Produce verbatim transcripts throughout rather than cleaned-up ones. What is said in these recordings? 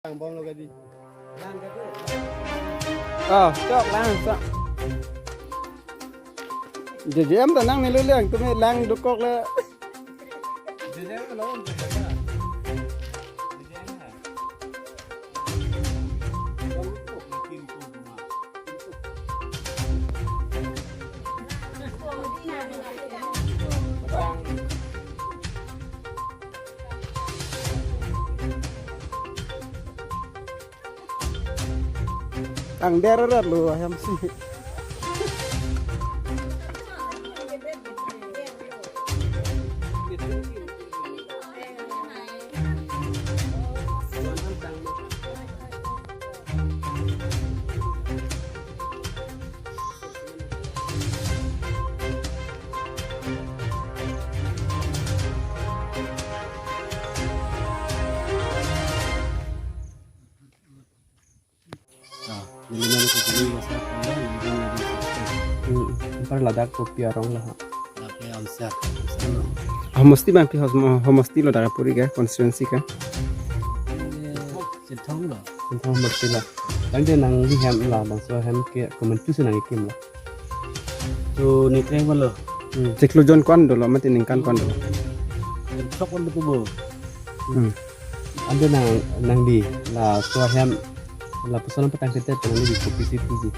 Lang bom lo kadi. Ah, chok lang sa. J J M ta nang nelo lang, tumi lang dokok le. Ang derarat lo ayam si. Ah, neli nang ke juli masa kala, neli nang ke. Hmm, anpar ladak kopi arong lo ha. Ladak ke Amsar. Homosti bang pi hos-, homosti lo dak puri ke, constituency ke? Eh, Chinthong lo. Chinthong homosti lo. Tangte nangli hem labangso hem ke komantu si nangkikim lo? To ni treng lo. Hmm. Chiklo jon ko-an dolo, mati ningkan ko-an dolo? Chok lo ko bo. Hmm. Ante nang, nangli laso ahem lapuson patang kedet nangli di kopi si puji?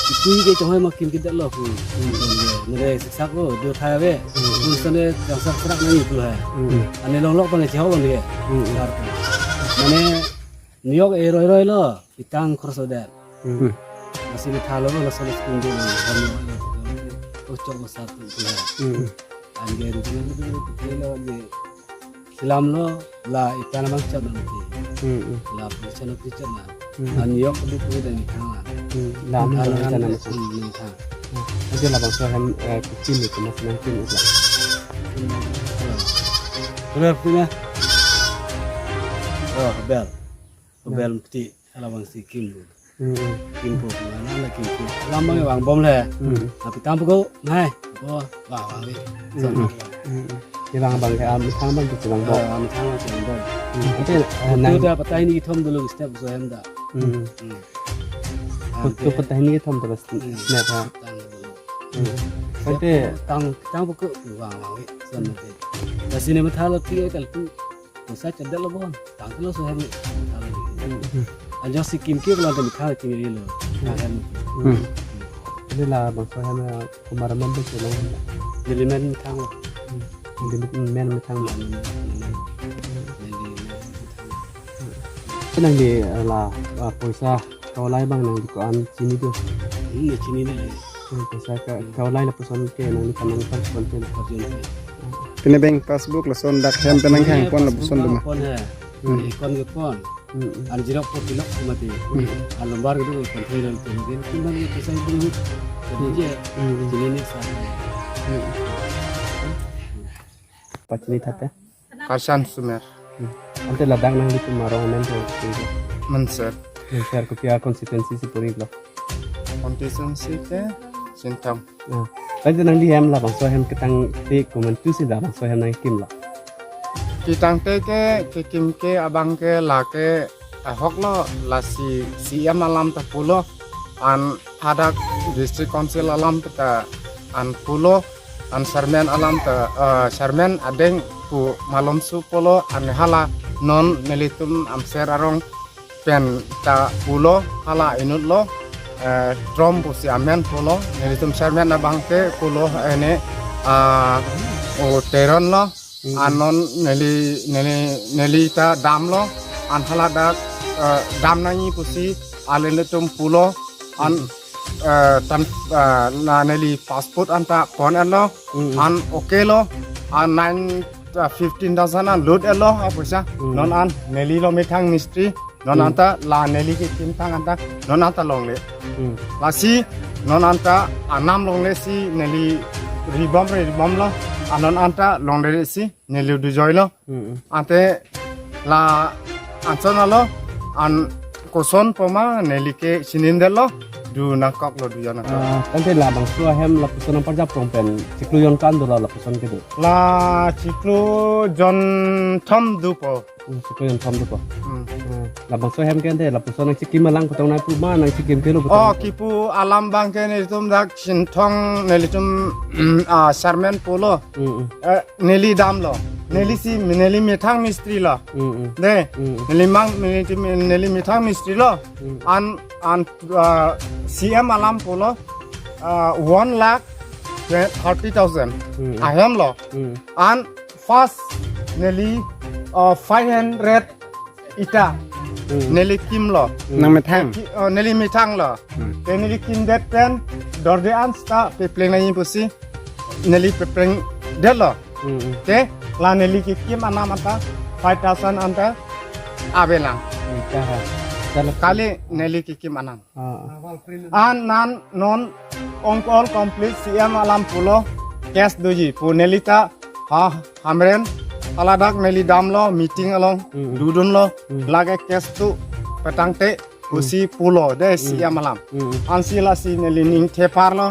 Ipui ke chonghoi ma kimkedet lo pu. Hmm. Nere siksak lo, do thai ave. Hmm. Puson de jangsak serak nang itu hai. Hmm. Ane longlok pang chehok lo ni. Hmm. Sar. Mane niyok e roi roi lo, pitang khorso det. Hmm. Lasi methalo lo, laso lo school de lo, kami lo, lo, lo, ochok lo sar tu, tu hai. Hmm. An gen tu, tu, tu, tu, tu, lo, je, silam lo, la, itan abang chot lo nanti. Hmm, hmm. La, pun chot lo, pun chot lo. Hmm. An yok tu, tu, dan ikan la. Hmm. La, hmm, methalo, hmm, itan abang chot. Hmm, hmm, hmm. Nanti labangso hem, eh, kikim itu, mas, nangkim itu la. Hmm. Benar, punya. Oh, bel. Bel mukti, halabangsi kim bu. Hmm, hmm. Kimpo, mana la kimpo. Alam bang bang bom le. Hmm. Tapi tampo ko, nai. Oh, wah, wah, wih. Hmm, hmm. Hmm, hmm. Ye bang bang ke, ah, methang bang ke bang bom. Ah, methang bang ke bang bom. Hmm. Ante, eh, nang tu dah patah ini kithom dulu step so hem dah. Hmm. Hmm. Kutu ante patah ini kithom terus hmm, snap ha. Tang dulu. Hmm. Ante tang, tampo ko, wah, wah, wih. Son ante. Dah sini methalo tiga kali tu. Poisa chedetlo bon, tangtelo so hem. Hmm. Anjo si kimke ko lante methang kimri lo. Hmm. Hem. Hmm. Ini labangso hem, eh, kumar men be chelong. Neli men methang lo. Hmm. Neli men methang lo. Neli men methang lo. Neli, eh, la, ah, poisa kaulai bang nangli ko-an chini do? Hmm, chini do. Hmm, poisa ka, kaulai lapuson ke nangli kanang kan konten. Konten. Pine bank passbook lason dak hem penang kehang pon lapuson do ma? Pon he. Hmm. Eh, kon ke pon. Hmm, hmm. An jirok po pilok ko mati. Hmm. An lombar gitu konten dan konten. Kumban ke poisa itu. Jadi hmm, je, hmm, hmm, chini ni sa. Hmm. Pachini thate? Karsan Sumer. Hmm. Ante ladak nanglitum arong amen ke? Menser. Menser, kopi a constituency si puri lo? Constituency ke Chinthong. Nah, ante nangli hem labangso hem ketang te komantu si labangso hem nangkim lo? Ketang te ke, kekim ke abang ke lake ahok lo, lasi C M alam ta pulo, an hadak District Council alam ta an pulo, an chairman alam ta, eh, chairman adeng pu malom su pulo, an hala non nelitum Amsar arong pen ta pulo, hala inut lo, eh, Trom pusi amen pulo, nelitum chairman abang ke pulo, ene, ah, o Teron lo, hmm, an non neli, neli, neli ta damlo, an hala dak, eh, dam nangji pusi, alin nelitum pulo, an, hmm, eh, tan, eh, na neli passport anta pon-etlo, hmm, an okay lo, an nine, eh, fifteen thousand an lut-etlo, apoisa, hmm, non an neli lo methang mistri, non, hmm, anta la neli kekim thang anta, non anta longle. Hmm. Lasi, non anta anam longle si neli ribom re ribom lo, an non anta longle si neli dujoi lo. Hmm, hmm. Ante la anson alo, an koson poma neli ke chinine det lo. Du nangkoklo, du jon nangkok. Ah, tangte labangso ahem lapuson nangparjap rong pen chiklo jon ko-an dolo lapuson kedo? La chiklo jon thom dopo. Hmm, chiklo jon thom dopo. Hmm. Hmm. Labangso ahem ke ante lapuson nangchikim alam kotong nangpu ma nangchikim kelo Oh, kotong? Kipu alam abang ke nelitum dak Chinthong nelitum, mm, ah, chairman pulo. Hmm, hmm. Eh, neli damlo. Neli si, neli methang mistri lo. Hmm, hmm. De, Hmm. neli mang, neli, neli methang mistri lo. Hmm. An, an, ah, C M alam pulo, ah, one lakh thirty thousand. Hmm. Ahem lo. Hmm. An first neli, ah, five hundred ita. Hmm. Neli kimlo. Hmm. Nang methang? Ki-, ah, neli methang lo. Hmm. Te neli kimdet pen dorde an seta pepleng nangji pusi neli peplengdetlo. Hmm, hmm. Te la neli kekim anam anta five thousand anta avelang. Hmm, kaha. Kali neli kekim anam. Ah. An non non ong all complete C M alam pulo case doji pu neli ta ha hamren aladak neli damlo meeting along Mm-mm. dudunlo Mm. lake case tu petangte pusi pulo de Mm. C M alam. Mm-mm. Ansi lasi neli ning theparlo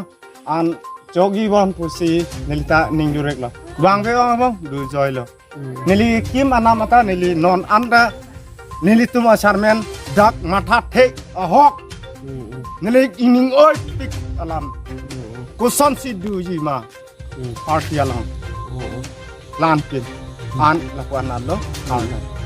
an chogi bon pusi neli ta ning jureklo. Bang be bang bang du joilo. Hmm. Neli kim anam anta neli non anta nelitum a chairman dak matha thek ahok. Hmm, hmm. Neli ining oi pik alam. Hmm, hmm. Kosonsi doji ma Hmm. party along. Hmm, hmm. Lan pin. An lapuan lo. Hmm.